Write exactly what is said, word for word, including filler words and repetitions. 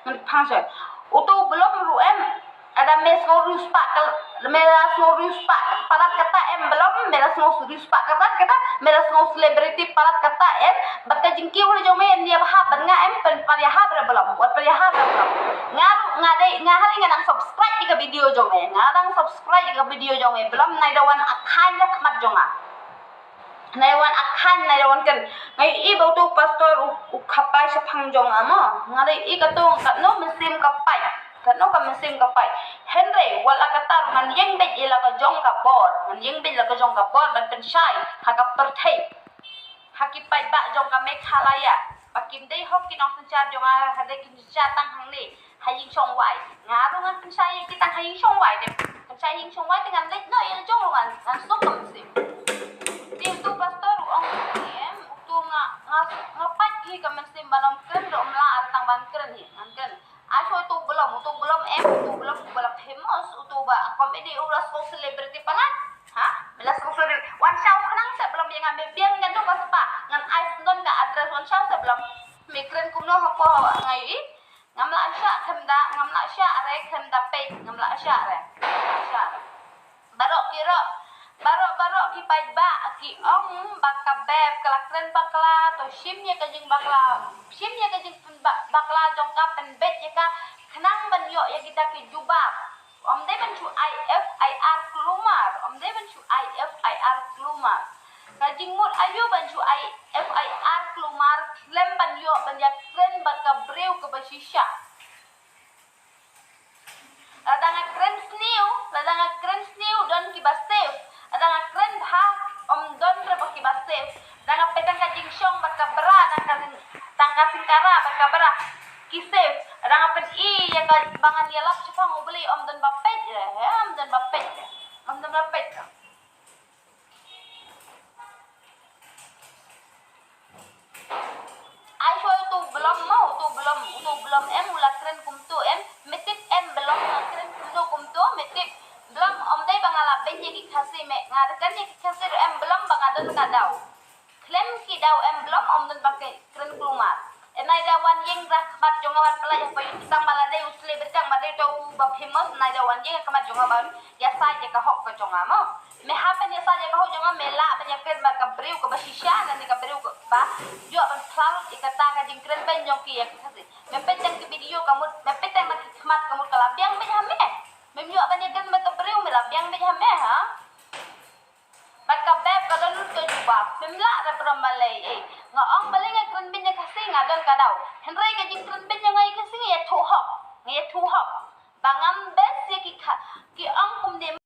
Ngan phang sha. Utu u Blom ruh em. Lada me sngew riewspah ka, me la sngew riewspah palat kata em Blom, me la sngew riewspah kata kata, me la sngew celebrity palat kata em. Bad ka jingkiew la jong me ïa bha ban nga em, pynpar ïa ha bra Blom, wat pynpar ïa ha bra Blom. Nga ruh nga dei, nga ha nga dang subscribe ïa ka video jong me, nga dang subscribe ïa ka video jong me Blom, nai da wan akhain da khmat jong nga. Nai wan akhain, nai wan kan. Ngai i ba utu pastor u, u khapai shaphang jong nga mo. Nga dei i katong katno mynsiem ka pait. Katno ka mynsiem ka pait. Hynrei wat la katta ngan ïeng beit ïa la ka jong ka bor. Ngan ïeng beit la ka jong ka bor ban pynshai ha ka pyrthei. Ha ki paidbah jong ka Meghalaya. Ba kim dei hok ki nongsynshar jong nga, ha dei ki synshar tang hangne. Ha ïing shong wai. Nga ruh ngan pynshai ïa ki tang ha ïing shong wai de. Pynshai ïing shong wai te ngan leit noh ïa la jong ruh ngan, ngan suk ka mynsiem. Te utu pastor u ong em, utu nga, nga, nga pait hi ka mynsiem ban ym kren ruh ym lah ar tang ban kren hi, ngan kren. Ai shuwa utu Blom, utu Blom em, utu Blom uba la famous, utu ba comedy u la song celebrity palat. Ha? Me la song celebrity. Wan shaw khnang sa Blom ïa nga me biang ka duk ba spah. Ngan ai sendon ka address wan shaw sa Blom. Me kren kumno hapoh ngai i. Ngam lah shah khlem da, ngam lah shah re khlem da peit, ngam lah shah re. Ngam lah shah re. Baroh ki roh, baroh baroh ki paidbah ki ong ba ka Beb ka la kren bakla, to shim ïa ka jingbakla, shim ïa ka jing ba-, bakla jong ka, pynbeit ïa ka khnang ban ïoh ïa kita ki jubab. Ym dei ban shu ai F I R kulmar, ym dei ban shu ai F I R kulmar. Ka jingmut aïu ban shu ai F I R kulmar khlem ban ïoh ban ïa kren bad ka briew kaba shisha. Lada nga kren sniew, lada nga kren sniew don kiba safe. Lada nga kren bha ym don re ba kiba safe. Lada nga peit tang ka jingshong bad ka bra, tang ka sing-, tang ka singkara bad ka bra ki safe. Lada nga peit ïa ka ba ngan ïalap shaphang U Blei ym don ba peit re, ym don ba peit re. Ym don ba peit re. Ai shuwa utu Blom mo, utu Blom, utu Blom em u la kren kumtu em, me tip em Blom u la kren kumtu kumtu, me tip. Blom ym dei ba nga la beiñ ïa ki Khasi me, nga da kren ïa ki Khasi ruh em Blom ba nga don ka daw. Khlem ki daw em Blom ym don ba ki kren kulmar. Em nai da wan ïeng ra khmat jong nga wan pynlait ha payung tang ba la dei u celebrity tang ba dei uto u ba famous nai da wan ïeng khmat jong nga ban ïa sai ïa ka hok ka jong nga mo. Me hap ban ïa sai ïa ka hok jong nga me lah ban ïa kren bad ka briew kaba shisha lane ka briew kaba ïoh ban phla lut ïa kata ka jingkren beiñ jong ki ïa ki Khasi. Me peit tang ki video ka mut, me peit tang na ki khmat ka mut ka la biang beit ha me. Mem ïoh ban ïa kren bad ka briew me la biang beit ha me ha. Bad ka Beb ka don lut ka jubab. Mem lah re Blom balei, eh. Nga ong balei nga kren beiñ ïa Khasi nga don ka daw. Hynrei ka jingkren beiñ jong nga ïa Khasi nga ïathuh hok. Nga ïathuh hok.